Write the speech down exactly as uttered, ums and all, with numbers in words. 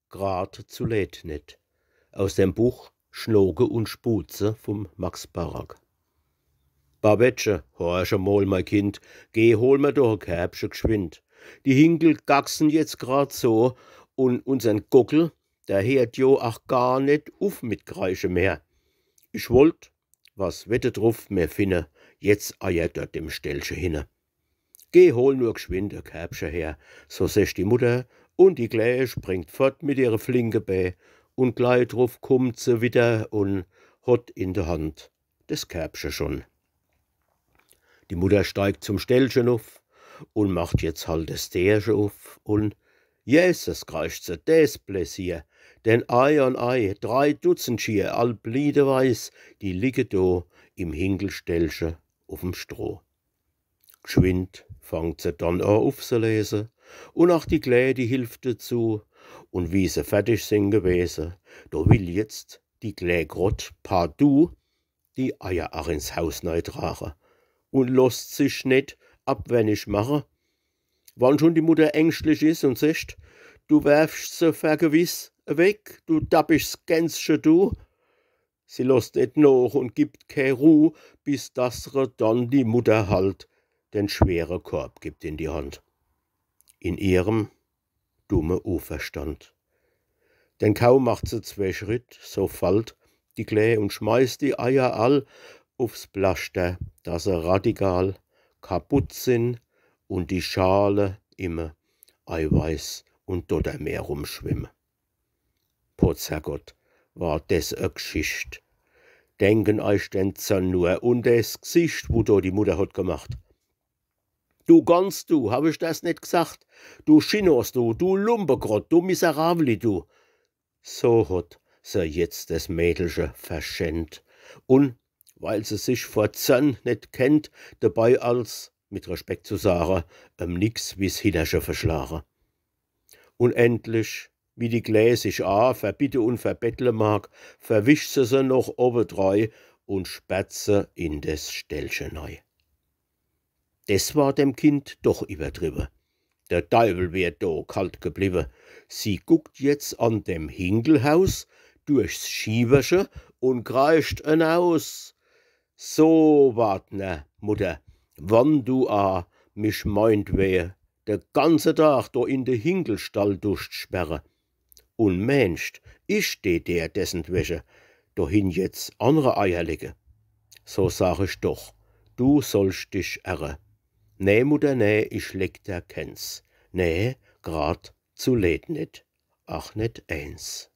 grad zu Lät net. Aus dem Buch Schnoke un Schbuhze vum Max Barack. Babettche, horch emol, mei Kind, geh, hol mer doch e Kärbche gschwind. Die Hinkel gacksen jetzt grad so, un unsern Gockel, der heert jo ach gar net uff mit Kreische mehr. Ich wollt, was wette druff, mer finne jetzt Eier dort im Ställche hinne. Geh, hol nur gschwind e Kärbche her, so secht die Mutter, un die Klä springt fort mit ihre flinke Bä, un glei druff kummt se widder un hot in de Hand des Kärbche schun. Die Mutter steigt zum Ställche nuff un macht jetzt halt des Deerche uff un: „Jesus“, kreischt se, „des Pläsier! Denn Ei an Ei, drei Dutzend schier, all bliedeweiß, die ligge do im Hinkelställche uff'm Stroh.“ Gschwind fangt se dann a uffzelese, un ach die Klä, die hilft dezu, un wie se fertig sin gewese, do will jetzt die Klä grad partout die Eier ach ins Haus nei trage un losst sich net abwennig mache. Wann schun die Mutter ängschtlich is un secht: „Du werfscht se fer gewiss eweg, du dappischs Gänsche, du.“ Sie losst net noch un gibt kee Ruh, bis dass re dann die Mutter halt den schwere Korb gibt in die Hand. In ihrem dumme Uverstand. Denn kaum macht se zwee Schritt, so fallt die Klä un schmeißt die Eier all uffs Plaschter, dass se radikal kaputt sin un die Schale imme Eiweiß un Doddermeer rumschwimme. Potz Herrgott, war des e Gschicht! Denken eich den Zorn nur un des Gsicht, wu do die Mutter hot gemacht. „Du Gans, du, hab ich das net gsacht? Du Schinnos, du, du Lumpegrott, du Miserabli, du.“ So hot se jetzt des Mädelche verschänt. Un weil se sich vor Zorn net kennt, debei als, mit Respekt zu sage, em nix wie's Hinnerche verschlage. Un endlich, wie die Klä sich a verbitte un verbettle mag, verwischt se se noch owwedrei un sperrt se in des Ställche nei. Des war dem Kind doch iwwertriwwe. Der Deiwel wär do kalt gebliwwe. Sie guckt jetzt an dem Hinkelhaus durchs Schiewerche un kreischt enaus: „So, Wardner, Mutter, wann du a mich meintwege de ganze Dag do in de Hinkelstall duscht sperre un meenscht, ich dät der dessentwege dohin jetzt annre Eier lege, so sag ich doch, du sollscht dich ärre. Nee, Mutter, nee, ich leg der kens. Nee, grad zu Leed net, ach net eens.“